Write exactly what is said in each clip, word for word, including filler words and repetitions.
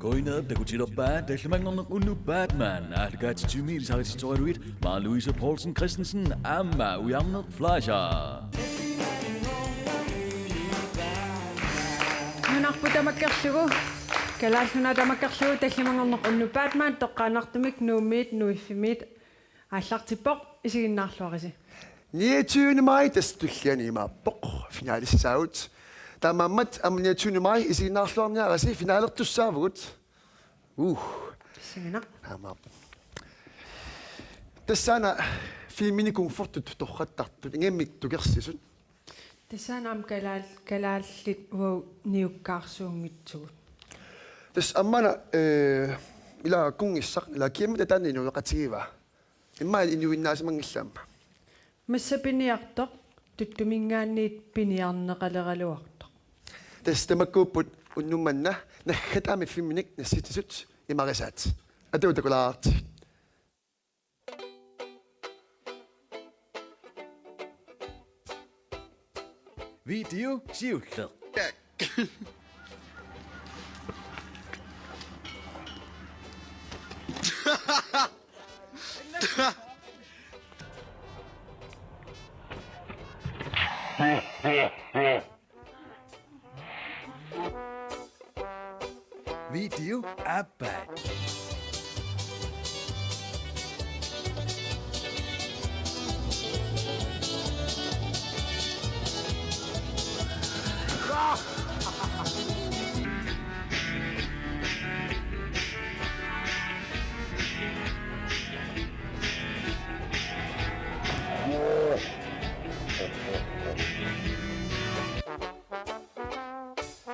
Qujanaq takutilerpaa tallimanngorneq unnuk Batman aallakaatitsivimmi ilisarititsisoraluit Maja Louise Poulsen Christensen aamma Ujarneq Fleischer. Nunarput tamakkerlugu, Kalaallit Nunaat tamakkerlugu tallimanngorneq unnuk Batman toqqaannartumik Nuummiit Nuiffimmiit aallartippoq, isiginnaarluarisi. Niogtyvende maj tassa tulliani imaappoq finalissaagut. Taamaammat aamma niogtyvende maj isiginnaarluarniarisi, finalertussaavugut. Uh. Pissanganaq. Taamaappoq. Tassaana filmini kungfuttut torrattartut ingammik tukersisut. Tassaana aamma kalaal-, kalaallit uagut niukkaarsuunngitsugut. Tassa aamma una, eh, ila kunngissaq, ila kiammat taanna inuiaqatigiva. Immaqa inuinnaasimanngillat aamma. Massa piniartoq, tuttuminngaanniit piniarneqaleraluartoq. Tassa tamakkuupput unnuk manna naggataamik filminik nassitsisut imarisaat. Atuut takulaartigit. Video siulleq. Video aappaa.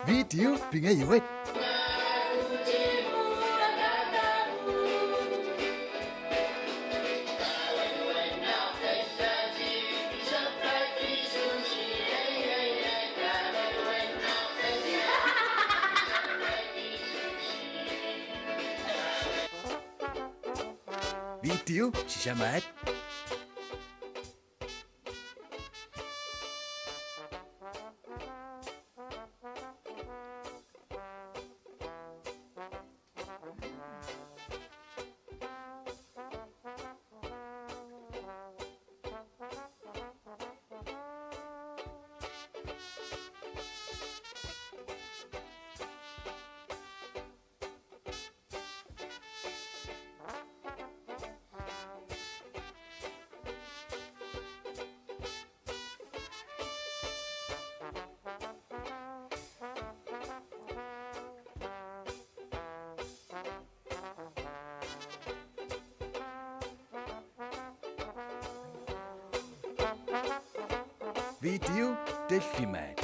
Video pingajuat. Video sisamaat. Video tallimaat.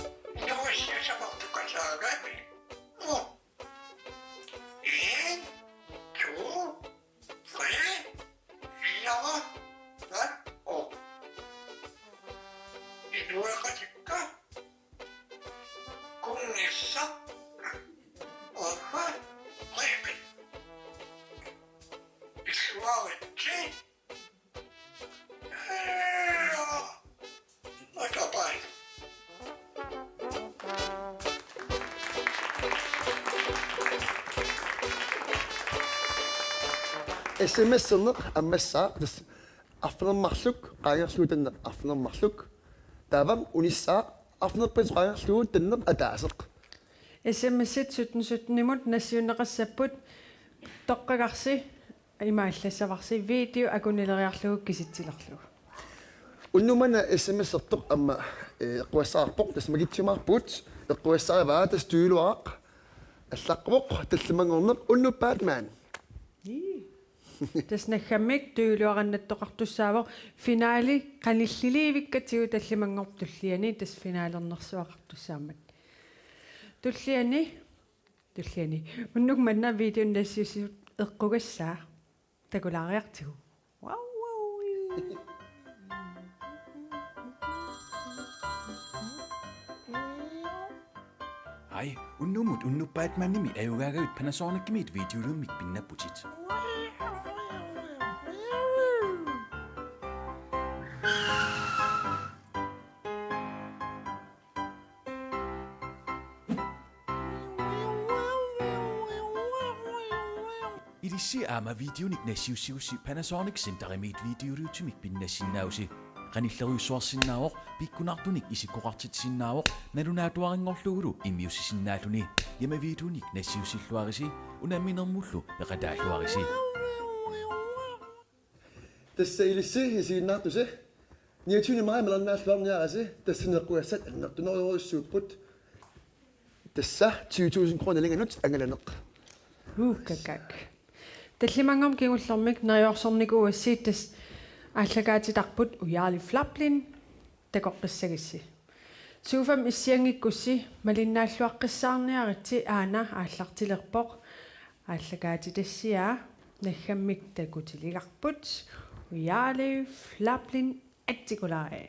En, to, tre, fire, fem, otte. Inuiaqatikka. Kunngissaq. Uffa. Qeeqi. Illuaritsi. Ella. Atapai. S M S-erneq ammassaaq, tassa arfineq-marluk qaangerlugu tanneq arfineq-marluk. Taava unissaaq arfineq-pingasut qaangerlugu tanneq ataaseq. S M S-it sytten sytten-imut nassiunneqassapput, toqqagarsi ima allassavarsi video akunileriarlugu kisitsilerlugu. Unnuk manna S M S-ertoq aamma, eh, eqqugassaraarpoq, tassa Makitsumaarpugut, eqqugassarivaa, tassa Tuiluaraq allaqqavoq, tallimanngorneq unnuk Batman. Ii. Tassa naggammik Tuiluarannattoqartussaavoq, finali qanilliliivikkatsigu tallimanngorpat tulliani, tassa finalernersuaqartussaammat. Tulliani, tulliani. Unnuk manna videonik nassiussisut eqqugassaa. Takulaariartigu. Wow, wow. Hej, unnummut unnuk Batmanimi ajugaagavit Panasonicimiit videolummik pinnapputit. Issi aamma videonik nassiussigussi Panasonic Centerimiit videoliutimik pinnassinnaavusi. Qanillerujussuarsinnaavoq, pikkunartunik isikkoqartitsisinnaavoq, nalunaatuarinngorlugulu immiussisinnaalluni. Aamma videonik nassiussilluarisi, unamminermullu peqataalluarisi. Tassa ilissi isiginnaartusi. Niogtyvende maj malernaalluarniarisi, tassa neqqugassat annertunerujussuupput. Tassa tyve tusind kroner linganut angalaneq. Uukakak. Tallimanngormat kingullermik neriorsornikuuassi, tassa aallakaatitarput Ujarli Flaplin, takoqqissagissi. Sofami issianngikkussi malinnaalluaqqissaarniaritsi, aana aallartilerpoq. Aallakaatitassiaa naggammik takutilerparput. Ujarli Flaplin, atsikulaai.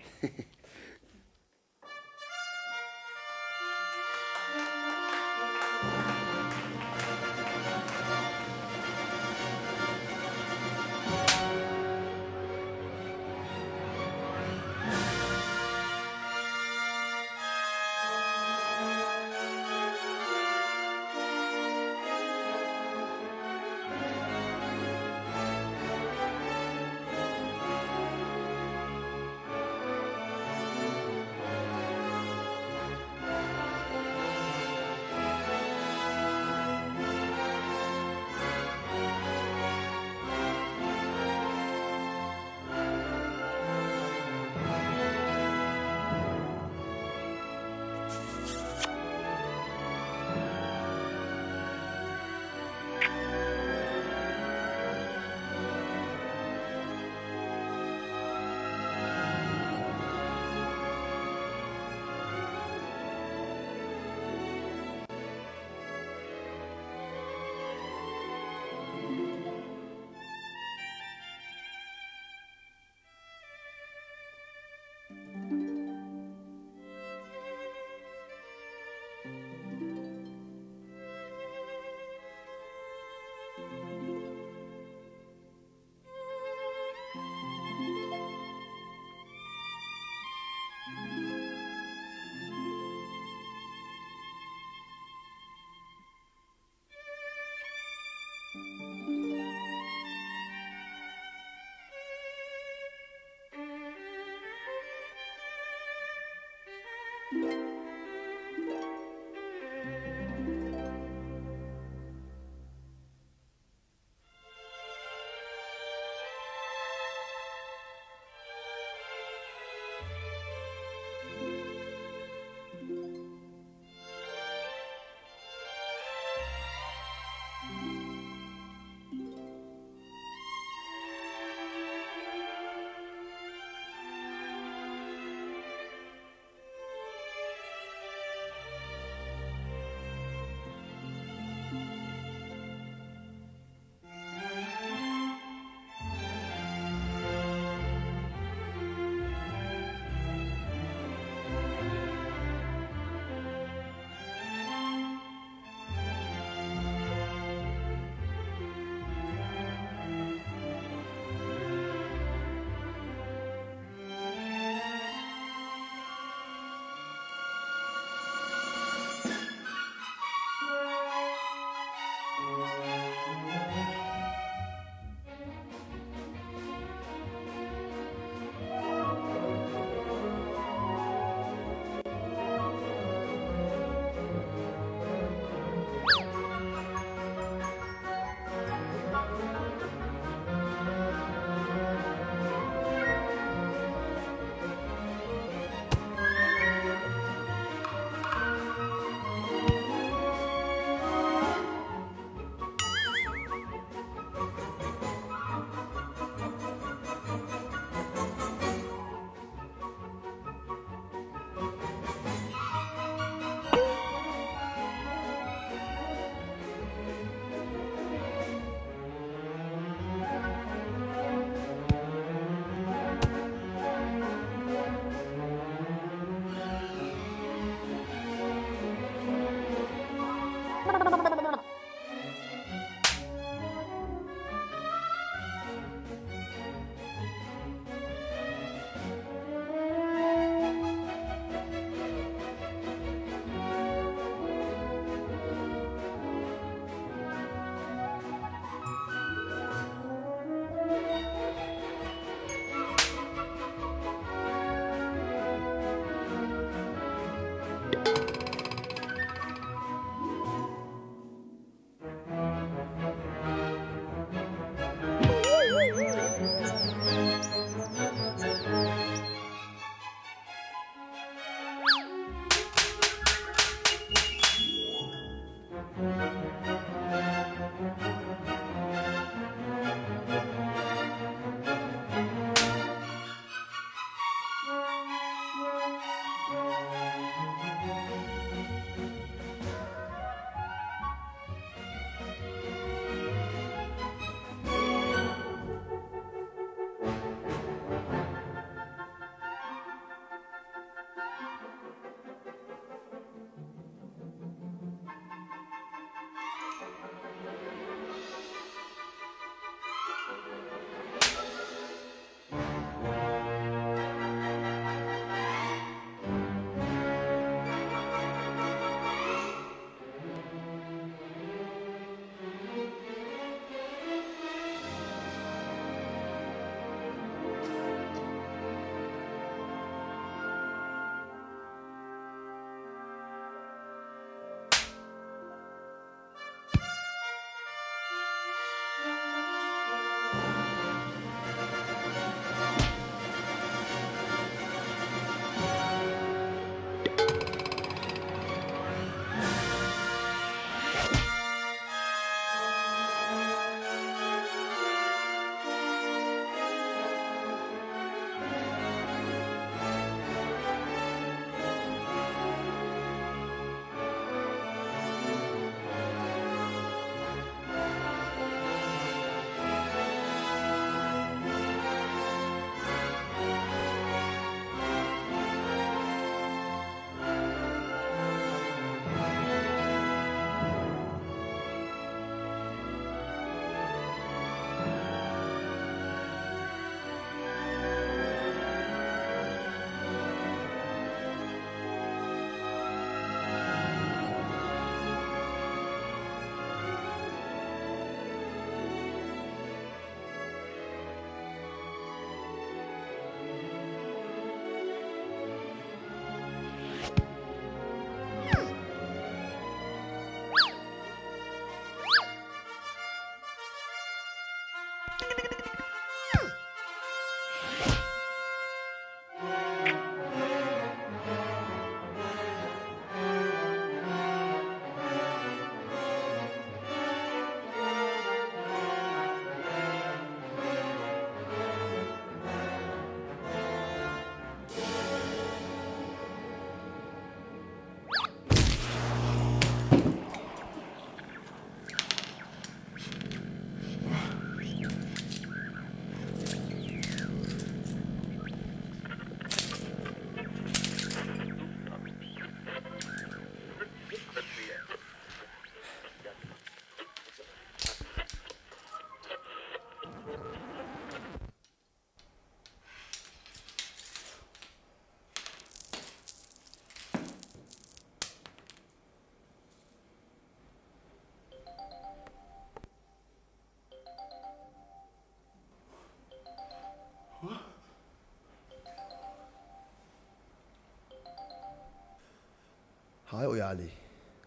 Ai ujaali.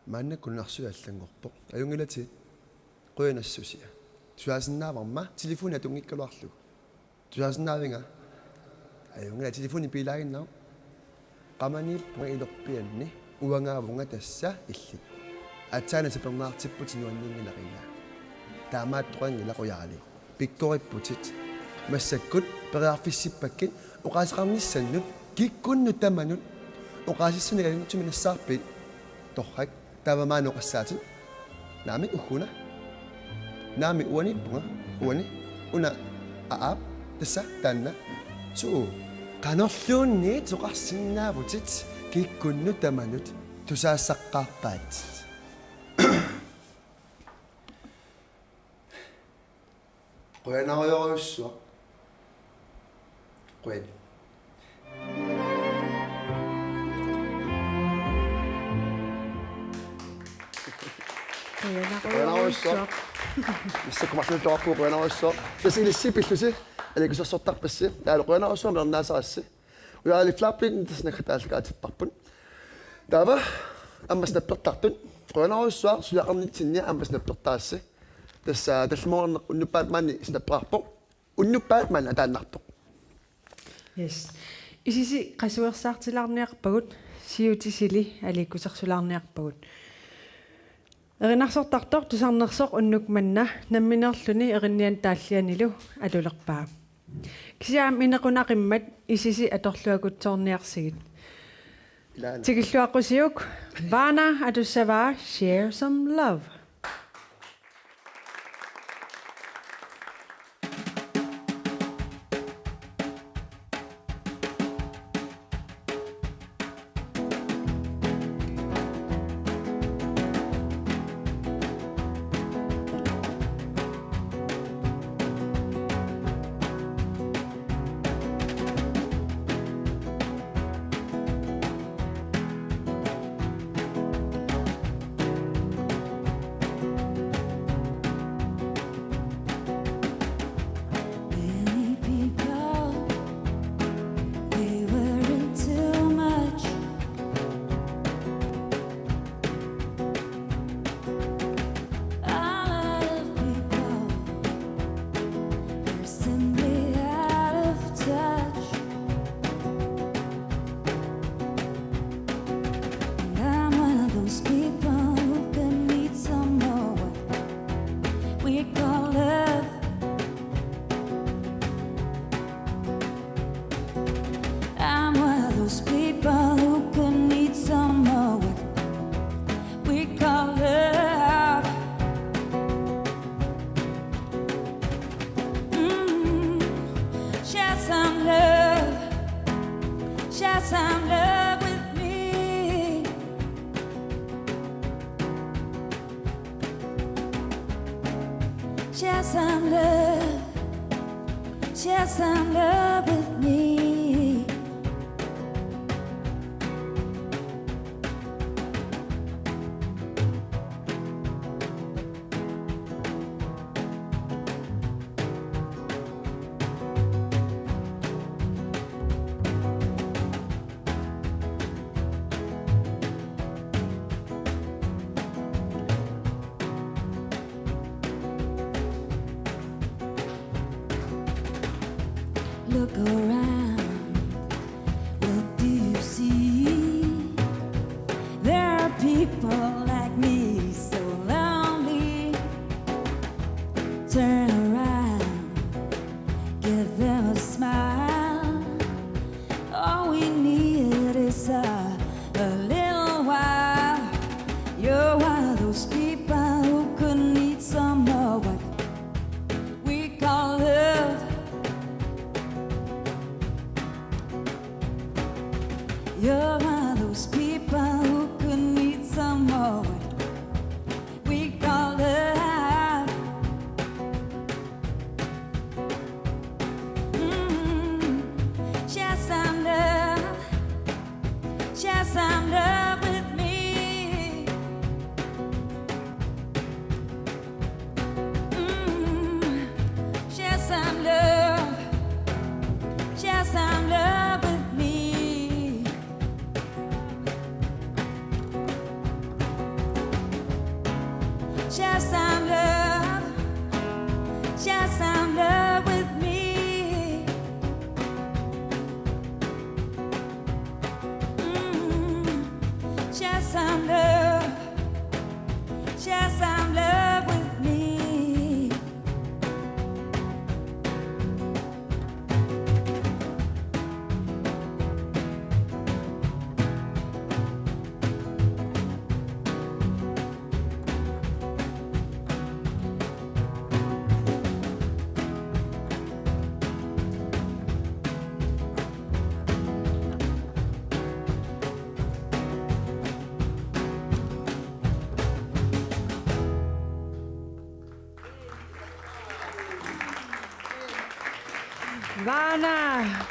Maannakkut nunarsuaq allanngorpoq. Ajunngilatit. Qujanassusia. Tusaasinnaavarma telefoni atunngikkaluarlugu. Tusaasinnaavinga? Ajunngilaq, telefoni piilaaginnarpoq. Qamaniippunga ilorpianni uangaavunga tassa illit. Aatsaannguaq sapernaartipputit nuanniinngilaringa. Taamaattoqanngilaq ujaali. Pikkoripputit. Massakkut periarfissippakkit oqaaseqarnissannut kikkunnut tamanut. Oqaasissannut alunngutsumi nassaarpit? Torrak. Taava maani oqassaatit. Naamik, ugguna. Naamik, uaniippunga. Uani. Una. Aap. Tassa taanna. Suu. Qanorluunniit oqarsinnaavutit kikkunnut tamanut tusaassaqqaarpaatit. Qujanarujorujussuaq. Qujan. Qujanarujorujussuaq. Qujanarujussuaq. Massakkut marlunnik toqqarpoq qujanarujussuaq. Tassa ilissi pillusi, aliikkusersortarpassi. Taavalu qujanarujussuaq meernaasarassi. Ujaali Flappinik tassa naggataallakaatipparput. Taava aamma snappertartut. Qujanarujussuaq suliaqarnitsinni aamma snappertarassi. Tassa tallimaarneq unnuppat maani snapperarpoq. Unnuppat maani ataannartoq. Yes. Isisi qasuersaartilaarniarpagut, siutisili aliikkusersulaarniarpagut. Erinarsortartoq tusarnersoq unnuk manna nammineerluni erinnianut taallianilu alulerpaa. Kisianni inequnaqimmat Isisi atorluakutsoorniarsigit. Ilaana. Tikilluaqqusiuk, Vaana atussavaa Share Some Love. Many people, they worry too much. A lot of people, they're simply out of touch. And I'm one of those people who could need some more what we call love. I'm one of those people who could need some more what we call love. Mm. Share some love. Share some love with me. Share some love. Share some love with me. Look around, what do you see? There are people like me, so lonely. Turn around, give them a smile. All we need is a, a little while. You're one of those people who could need some more what we call love. You're one of those people who could need some more what we call love. Mm-hmm. Share some love. Share some love with me. Share some love, share some love with me. Mm, share some love, share some love with me. Vaana,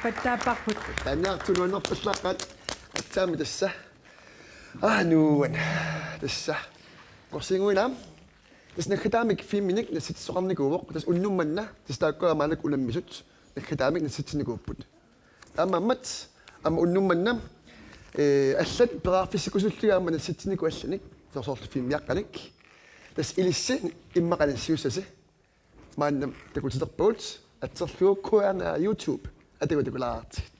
pattaapparput. Taannaartut nuannerpallaqqaat. Aatsaammi tassa. Aa, nuan. Tassa. Qorsinguinaa. Tassa naggataamik filminik nassitsisoqarnikuuvoq. Tassa unnuk manna. Tassa taakkua maannakkut unammisut. Naggataamik nassitsinnikuupput. Taamaammat aamma unnuk manna, eh, allat periarfissikkusullugit aamma nassitsinnikuupput allanik, soorlu filmiaqqanik. Tassa ilissi immaqa nassiussasi maanna takutiterpagut, atserlugu K R N R YouTube, atagu takulaartigit.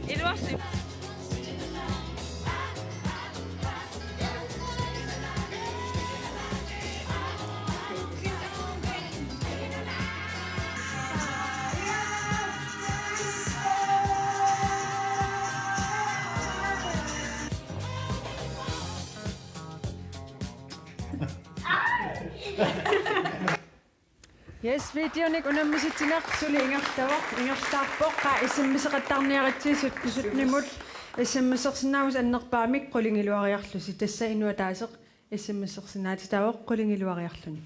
Iluarsi. Yes, videonik unammisitsineq suli ingerlavoq, ingerlaarpoq, qaa S M S-eqattaarniaritsi sytten sytten-imut, S M S-ersinnaavusi annerpaamik qulingiluariarlusi, tassa inuk ataaseq S M S-ersinnaatitaavoq qulingiluariarluni.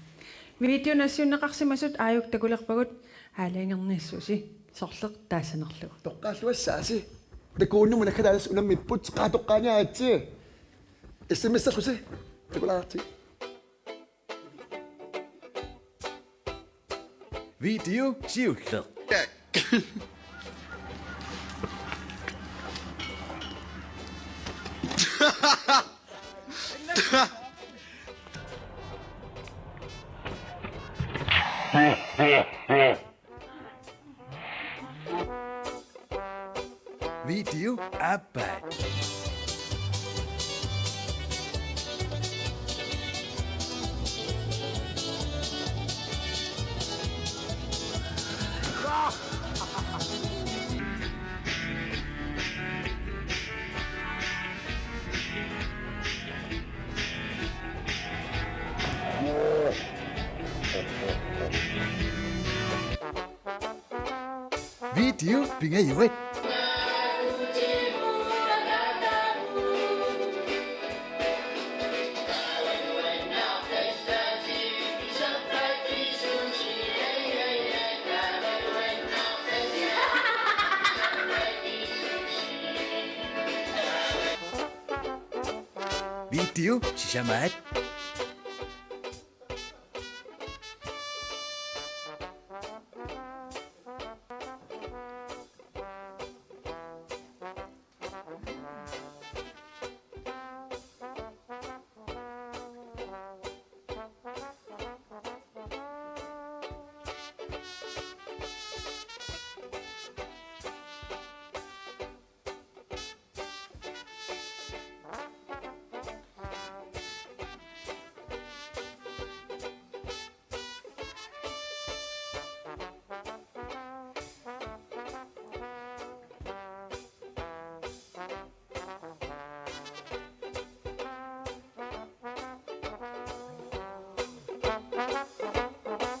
Video nassiunneqarsimasut aajuku takulerpagut aalajangerniassuusi sorleq taassanerlugu. Toqqaalluassaasi. Takuunnguummata kadalas unammipput qaa toqqaaniaritsi. S M S-erlusi. Takulaartigit. Video siulleq. Video aappaa. Video pingajuat. Video sisamaat.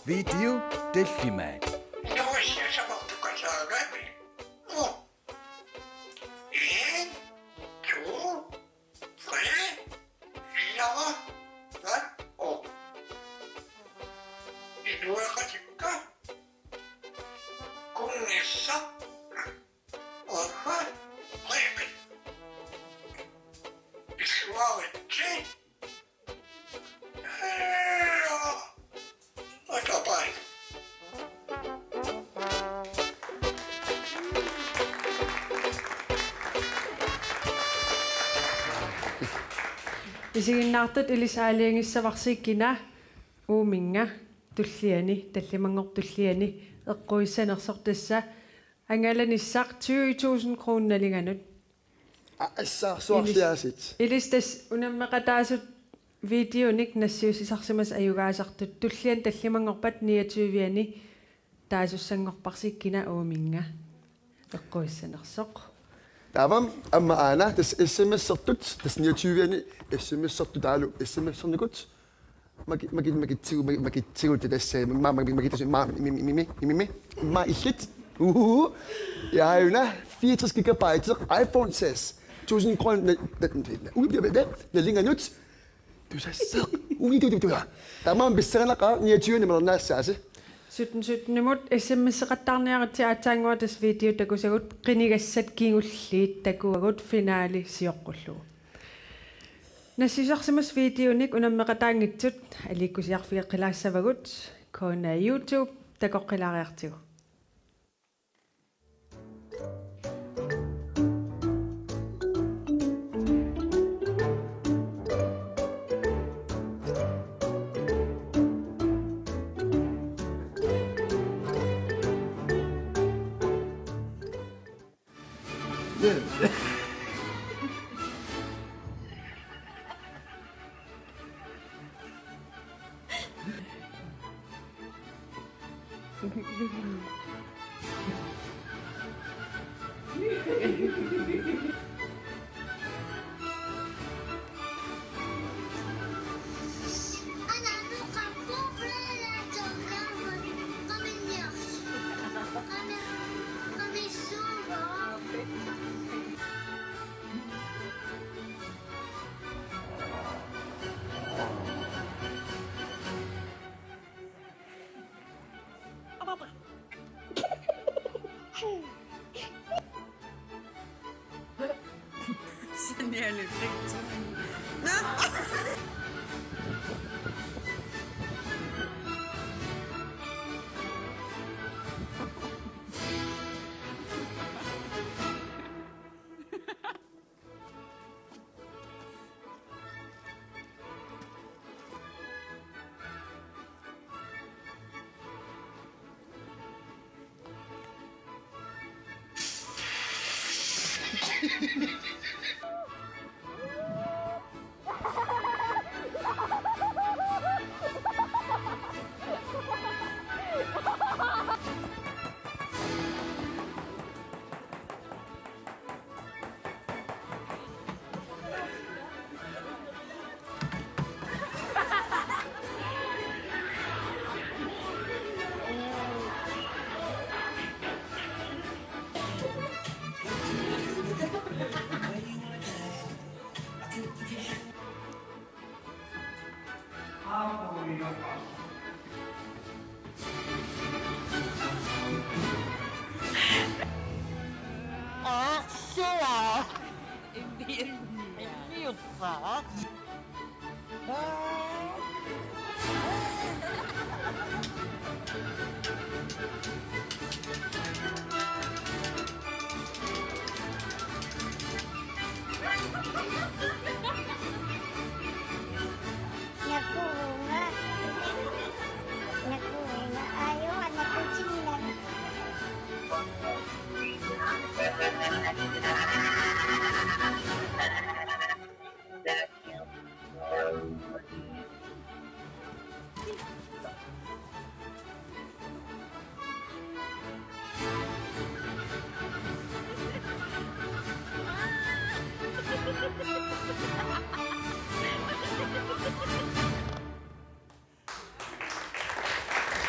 Video tallimaat. Isiginnaartut ilissi aalajangissavarsi kina uuminnga tulliani, tallimanngorpat tulliani, eqquissanersoq tassa angalanissaq tyve tusind kroner nalinganut. Aa, assaarsuarsiaasit. Ilis-, ilissi tassa unammeqataasut videonik nassiussisarsimasut ajugaasartut tulliani tallimanngorpat niogtyve-ani taasussanngorparsi kina uuminnga eqquissanersoq. Taava aamma aana tassa S M S-ertut, tassa niogtyve-ani S M S-ertut taavalu S M S-ernikut. Maki-, maki-, makitsigu-, maki-, makitsigu tassa, ma-, ma-, makitsigu, ma-, mi-, mi-, mi-, mi-, mi-, mi-, ma illit. Uhu. Ja, aajuna fireogtres gigabyte iPhone seks. Tusind kroner na-, na-, na-, na-, ui, det, det, det, nalinganut. Tusasseq. Ui, du, du, du. Taamaammat pissanganaqaaq niogtyve-ani malinnaassaasi. Sytten sytten-imut S M S-eqattaarniaritsi aatsaannguaq tassa video takusagut qinigassat kingulliit takuagut finaali sioqqullugu. Nassiussisarsimasut videonik unammeqataanngitsut aliikkusiarfigeqqilaassavagut, K N A YouTube, takoqqilaariartigu.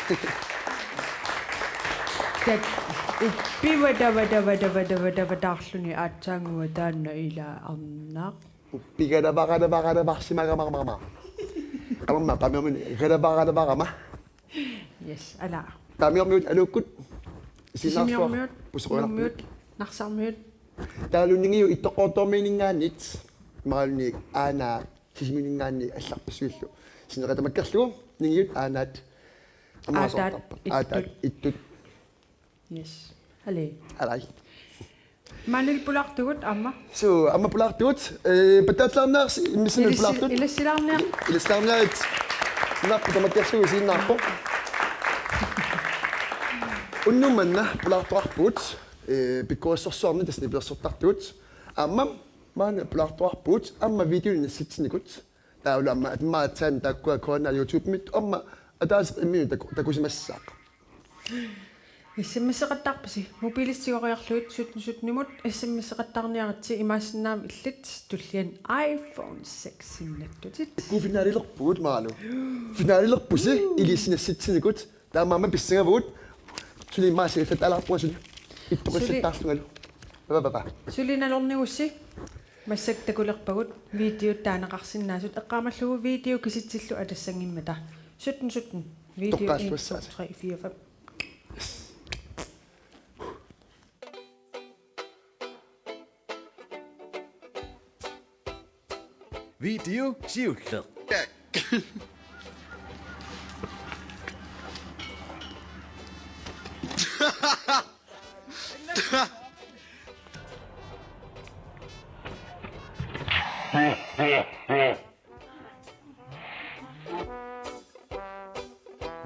Tat uppiva tava tava tava tava tava taarluni aatsaannguaq taanna ila arnaq. Uppigalavagalavagalavaarsimagama. Aamma qaamiormiut galavagalavaarama. Yes, ala. Qaamiormiut aluukkut. Sisimiormiut, Nuummiut, Narsarmiut. Taavalu Ningiu Ittoqqortoormiuninngaanniit, imaluunniit Aanaat Sisimiuninngaanniit allarpassuillu. Sinneqatamakkerlugu Ningiut Aanaat. Aamma Aataat asoortarpa. Ittut. Aataat Ittut. Yes. Alai. Alai. Maanili pulaartugut aamma. Suu, aamma pulaartugut. Eh, pattaalaarniarsi immissinnut Ilissi-, pulaartut. Ilissilaarniaq. Ilissilaarniarit. Sinarpu tamakkerlugu isiginnaarpoq. Unnuk manna pulaartoqarpugut. Eh, pikkorissorsuarnik tassa nipilersortartugut. Aamma maanna pulaartoqarpugut. Aamma videonik nassitsinikuuvugut. Taavalu aamma atimmaatsaani taakkua K N R YouTube-mit aamma ataaseq imminut taku-, takusimassaaq. S M S-eqattaarpisi mobiilissigoriarlugit sytten sytten-imut S M S-eqattaarniaritsi, imaassinnaavoq illit tulliani iPhone six-innattutit. Kuu finaalilerpugut maanu. Finaalilerpusi ilissi nassitsinikut. Taamaammat pissangavugut. Suli maasi illattaalaarpunga suli. Ittoqqillattaarlungalu. Bye bye bye. Suli nalornigussi. Massakkut takulerpagut videot taaneqarsinnaasut, eqqaamallugu video kisitsillu atassanngimmata. Sytten sytten. Video en, to, Toqqaalluassaasi. Tre, fire, fem. Video siulleq.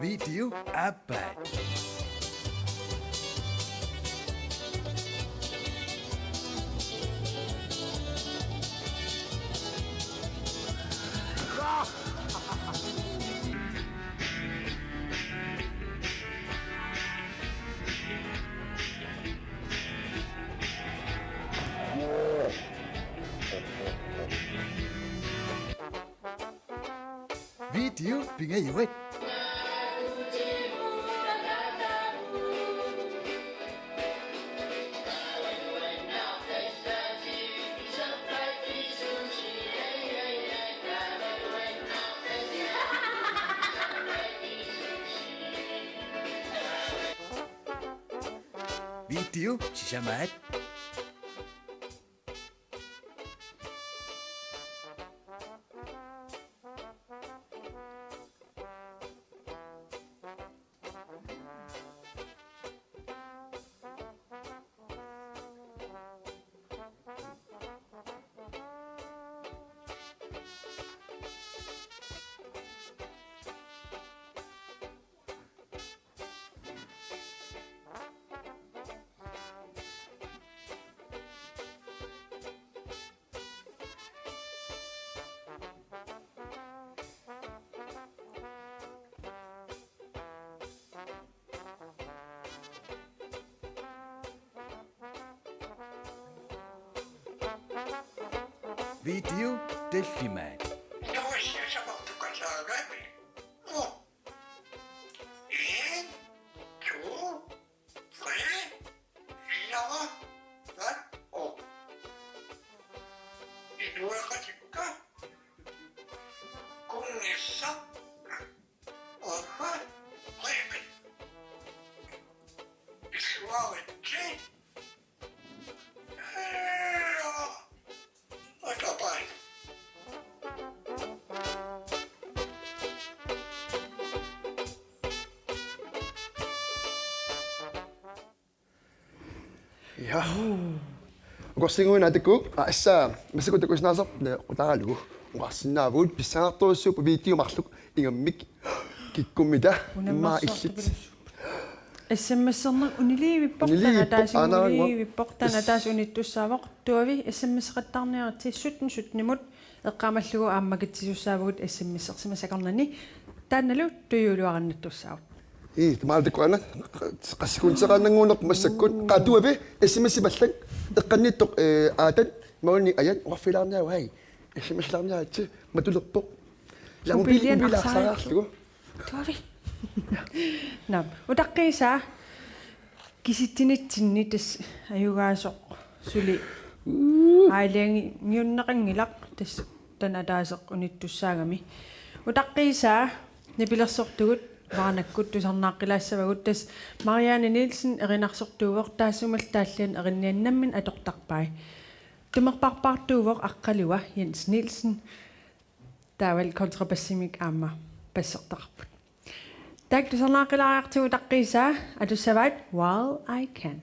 Video aappaa. Video pingajuat. Video sisamaat. Video tallimaat. Ja. Ukorsinnguinaa takuuk, aa, assa, massakkut takusinnaasarput, ne, qutaralugu. Ukorsinnaavugut, pissangartorujussuupput video marluk, ingammik, kikkummita, immaqa illit. S M S-erneq uniliivippoq, uniliivippoq, taanna ataaseq, aanaranngua, uniliivippoq, taanna ataaseq unittussaavoq, tuavi, S M S-eqattaarniaritsi, sytten sytten-imut, eqqaamallugu aamma makitsisussaavugut S M S-ersimasoq akornanni, taannalu tujuuluarannattussaavugut. Ii, tamaala takuana, qassikkuunneqaannannguunerput massakkut. Qaa, tuavi, S M S-ipallat, eqqanniittoq, eh, Aatan, maani Ajan, oqarfigilaarniarit, hej, S M S-ilaarniaritsi, matulerpoq. Ila mobiili-, mobiili-, mobiili-, arsaarlugu. Tuavi. Naam. Utaqqiisaa kisitsinitsinni tassa ajugaasoq suli aalajangiunneqanngilaq, tassa taanna ataaseq unittussaagami. Utaqqiisaa nipilersortugut maannakkut tusarnaaqqilaassavagut, tassa Marianne Nielsen erinarsortuuvoq, taassumalu taalliani erinniani nammineq atortarpai. Tumerparpaartuuvoq Aqqaluaq Jens Nielsen. Taavalu kontrabassimik aamma bassertaqarput. Taakku tusarnaaqqilaariartigu utaqqiisaa atussavaat While I Can.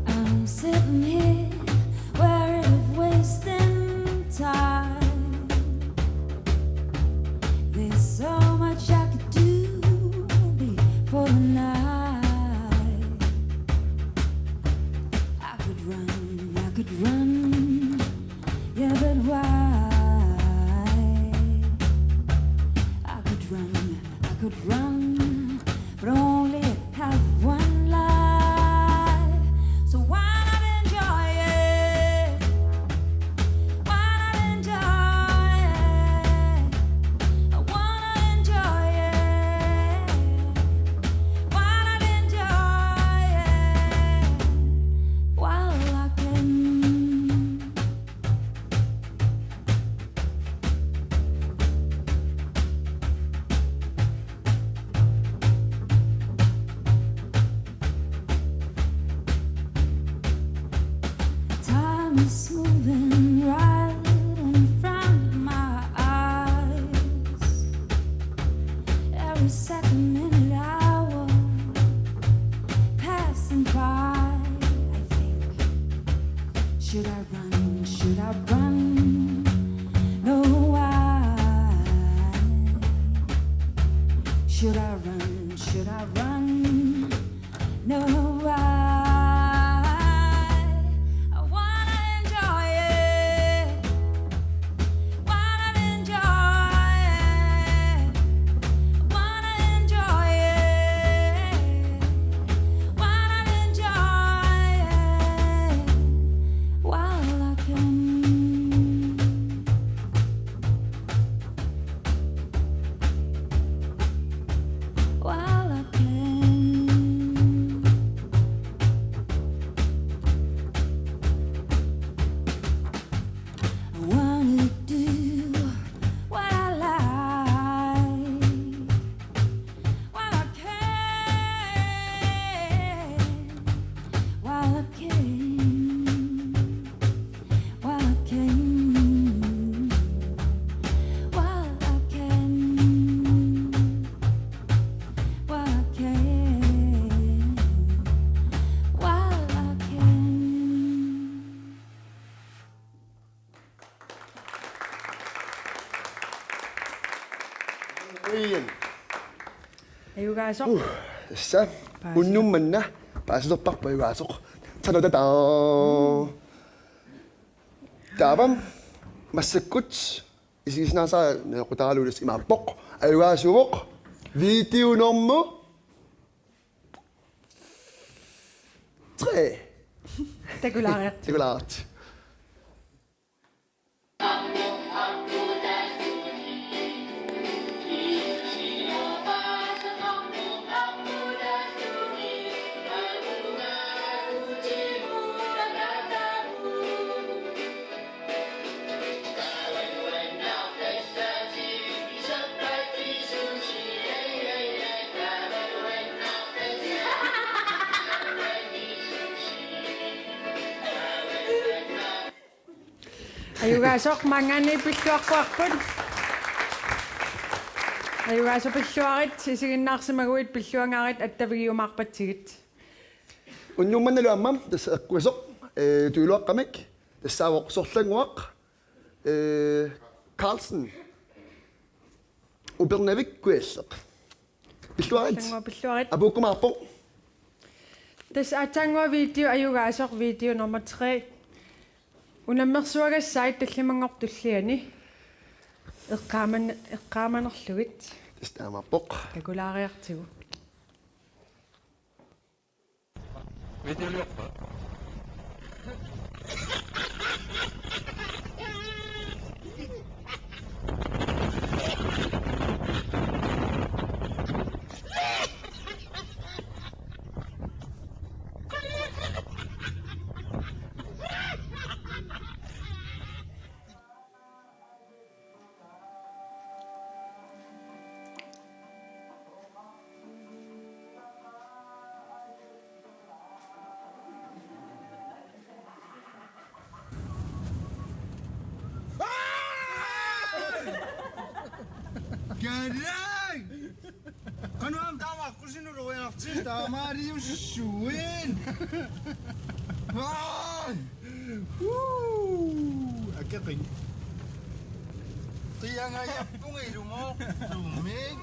I'm sitting here, weary of wasting time. There's so much I could do before the night. I could run, I could run, yeah, but why? I could run, I could run, but only have one life. So why not enjoy it? Why not enjoy it? I wanna enjoy it. Why not enjoy it while I can? Time is moving right in front of my eyes. Every second, minute, hour passing by, I think, should I run? Should I run? No, why? Should I run? Should I run? No, why? I wanna enjoy it. Wanna enjoy it. Wanna enjoy it. Wanna enjoy it while I can. While I can. I wanna do what I like. While I can, while I can, while I can, while I can, while I can, while I can. Uian. Ajugaasoq. Uh, tassa. Paasi. Unnuk manna paasilerparput ajugaasoq. Tadadada. Taava massakkut isigisinnaasara nequtalulis imaappoq. Ajugaasuuvoq video nummer tre. Takulaariartigu. Takulaariartigu. Ajugaasoq maanngaanniit pilluaqquarput. Ajugaasoq pilluarit, isiginnaarsimaguit pilluangaarit attavigiumaarpatsigit. Unnuk mannalu aamma tassa eqquisoq, ee, tujuluaqqamik, tassaavoq Sorlannguaq, ee, Carlsen. Upernavik Kujalleq. Pilluarit. Sorlannguaq pilluarit. Apuukkumaarpoq. Tassa aatsaannguaq video ajugaasoq video nummer tre. Unammersuagassai tallimanngortulliani. Eqqaaman-, eqqaamanerlugit. Tassa taamaappoq. Takulaariartigu. Videoliorpa? Karai! Qanoq aamma taama aqqusinut uriartigu taamaaliussuit. Aa! Woo! Akeqin. Qiangajappunga ilumooq tummik.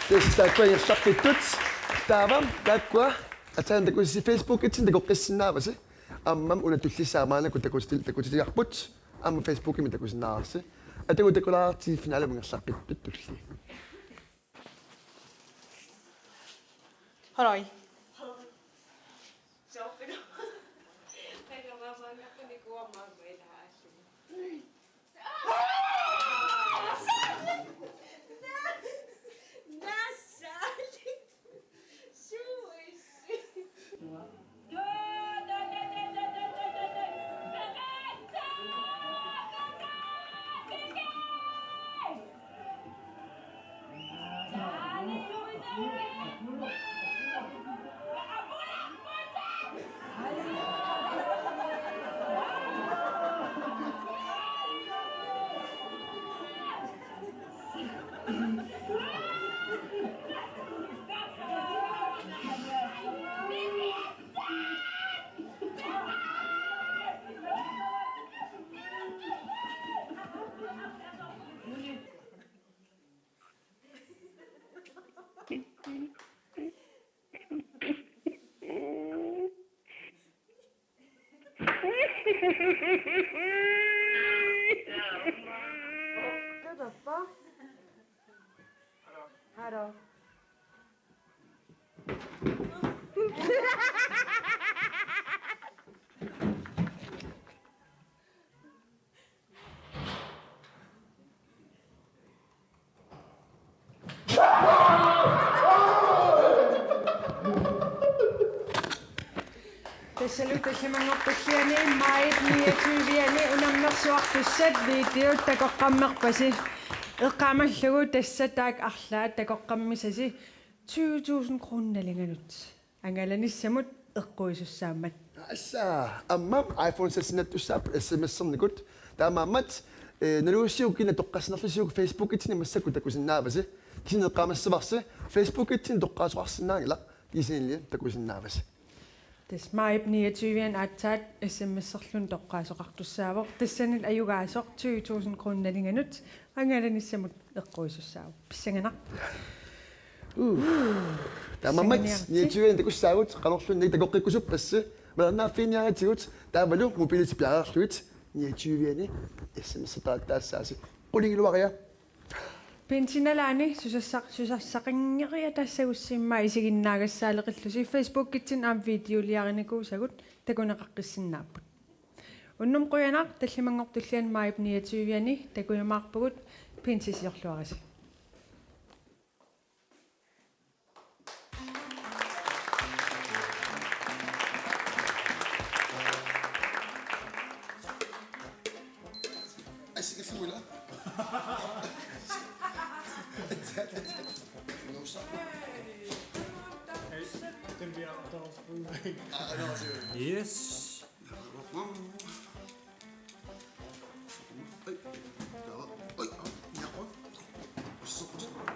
Tassa taakku ingerlappittut. Taava taakkua aatsaat takusi Facebookitsinni takoqqissinnaavasi. Aamma una tullissaa maannakkut takuti-, takutitsiarput. Aamma Facebookimi takusinnaavarsi. Atagu takulaartigit finalemut ingerlappittut tulliit. Hallo. Halo. Tassalu tallimanngortulliani majip niogtyve-ani unammersuartussat videot takoqqammerpasi. Eqqaamallugu tassa taakku arlaat takoqqammisasi tyve tusind kroner nalinganut angalanissamut eqquisussaammat. Assa, aamma iPhone seks-inattussaapput S M S-ernikut. Taamaammat, eh, naluussiuk kina toqqassinerlusiuk Facebookitsinni massakkut takusinnaavasi. Kisianni eqqaamassavarsi Facebookitsinni toqqaasoqarsinnaanngilaq, kisiannili takusinnaavasi. Tassa majip niogtyve-ani aatsaat S M S-erluni toqqaasoqartussaavoq. Tassanilu ajugaasoq tyve tusind kroner nalinganut angalanissamut eqquisussaavoq. Pissanganaq. Uh. Taamaammat niogtyve-ani takussaagut, qanorluunniit takoqqikkusuppassi. Malinnaaffiginngilaatigut, taavalu mobilit piareerlugit niogtyve-ani S M S-ertarattaassaasi. Qulingiluaria. Pinsi nalaani susassaq-, susassaqanngeriataassagussi immaqa isiginnaagassaalleqillusi Facebookitsinni aamma videoliarinikuusagut takuneqaqqissinnaapput. Unnuk qujanaq, tallimanngortulliani majip niogtyve-ani takujumaarpugut, pinsisiorluarisi. Hey, den bliver også. Ah, no, sure. Yes. Oi. Oi. Oi. Ja, oi. Oi.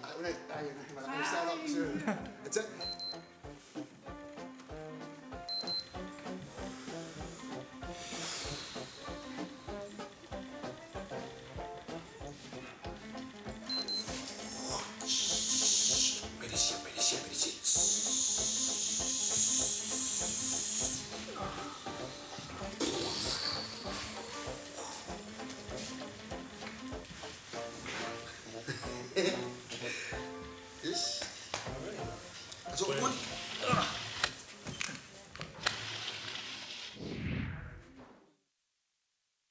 Ai, una, ai, una, una, una, una, una, una. Medicin, medicin, medicin. Yes. So, what?